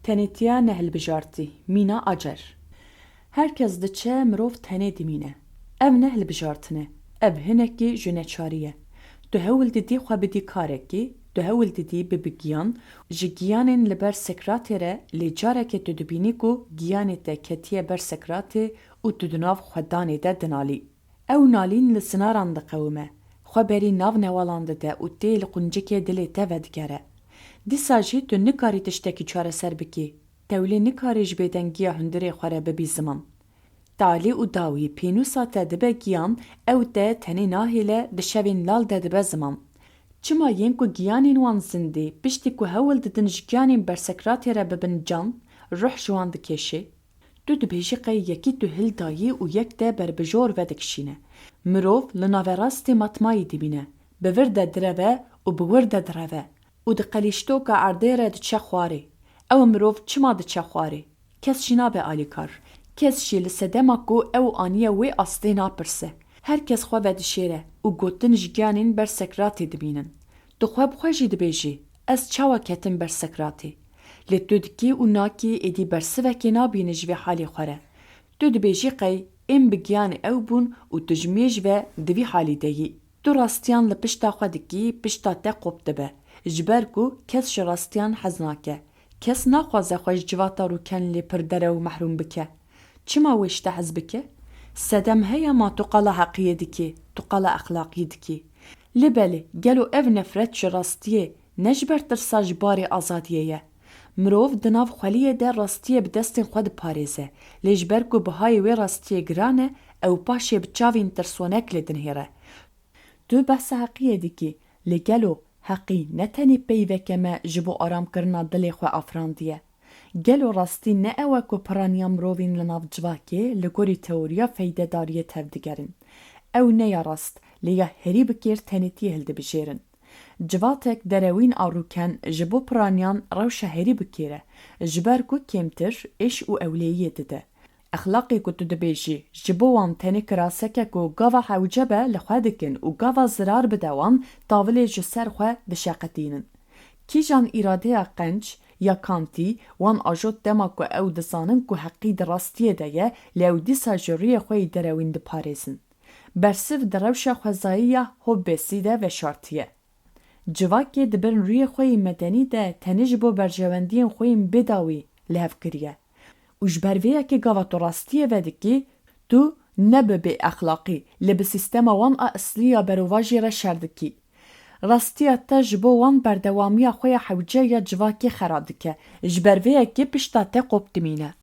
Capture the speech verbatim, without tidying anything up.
Tenêtiya nehilbijartî, Mîna Acar. Her kes diçe, mirov tenê dimîne. Ev ne hilbijartin e, ev hinekî ji neçarî ye. Tu hewl didî xwe bidî karekî, tu hewl didî bibî giyan, ji giyanên li ber sekratê re, lê careke tu dibînî ku giyanê te ketiye ber sekratê û tu di nav xwedanê de dinalî. Ew nalîn li sinaran diqewime, xwe berî nav newalan dide û tê li quncikê dilê te vedigere. Dîsa jî tu nikarî tiştekî çareser bikî. Tewlê nikarî ji bêdengiya hundirê xwe re bibî ziman. Talî û dawî pênûsa te dibe giyan, ew te tenê nahêle, di şevên lal de dibe ziman. Çima yên ku giyanên wan zindî, piştî ku hewl didin ji giyanên bersekratê re bibin can, ruh ji wan dikêşê? Tu dibêjî qey yekî tu hildayî û yek te berbijor vedikişîne. Mirov li naverastê matmayî dimîne, bi vir de direve û bi wir de direve û di qelîştoka erdê re diçe xwarê. Ew mirov çima diçe xwarê? Kes jî nabe alîkar. Kes jî li sedema ku ew aniye wê astê napirse. Her kes xwe vedişêre û gotin ji giyanên ber sekratê dimînin. Tu xwe bi xwe jî dibêjî, ez çawa ketim ber sekratê? Lê tu dikî û nakî êdî bersivekê nabînî ji vê halê xwe re. Tu dibêjî qey êm bi giyanê ew bûn û tu ji mêj ve di vî halî de yî. Tu rastiyan li pişta xwe dikî, pişta te qop dibe. Ji ber ku kes ji rastiyan hez nake. Kes naxwaze xwe ji civata rûken lê pir derew û mehrûm bike. Çima wê ji te hez bike? Sedem heye ma tu qala heqiyê dikî, tu qala exlaqiyê dikî. Lê belê, gelo ev nefret ji rastiyê ne ji ber tirsa ji barê azadiyê ye? Mirov di nav xweliyê de rastiyê bi destên xwe diparêze, lê ji ber ku bihayê wê rastiyê giran e, ew paşê bi çavên tirsonek lê dinihêre. Tu behsa heqiyê dikî, lê gelo heqî ne tenê peyveke me ji bo aramkirina dilê xwe afirandiye? Gelo rastî ne ew e ku piraniya mirovên li nav civakê li gorî teoriya feydedariyê tevdigerin? Ew ne ya rast, lê ya herî bi kêr tenêtiyê hildibijêrin. Civatek derewîn a rûken ji bo piraniyan rewşa herî bi kêr e, ji ber ku kêmtir êş û ewleyiyê dide. Exlaqê ku tu dibêjî, ji bo wan tenê kiraseke ku gava hewce be li xwe dikin û gava zirar bide wan, tavilê ji ser xwe dişeqetînin. Kîjan îradeya qenc ya Kantî wan ajot dema ku ew dizanin ku heqî di rastiyê de ye, lê ew dîsa ji rûyê xwe yî derewîn diparêzin? Bersiv di rewşa xwezayî ya Hobbesî de veşartiye. Civakê di bin rûyê xwe yî medenî de tenê ji bo berjewendiyên xwe yên bêdawî li hev kiriye. Û ji ber vê yekê gava tu rastiyê vedikî, tu ne bi bêexlaqî, lê bi sîstema wan a eslî ya berovajî re şer dikî. Rastiya te ji bo wan berdewamiya xwe ya hewce ya civakê xera dike. Ji ber vê yekê pişta te qop dimîne.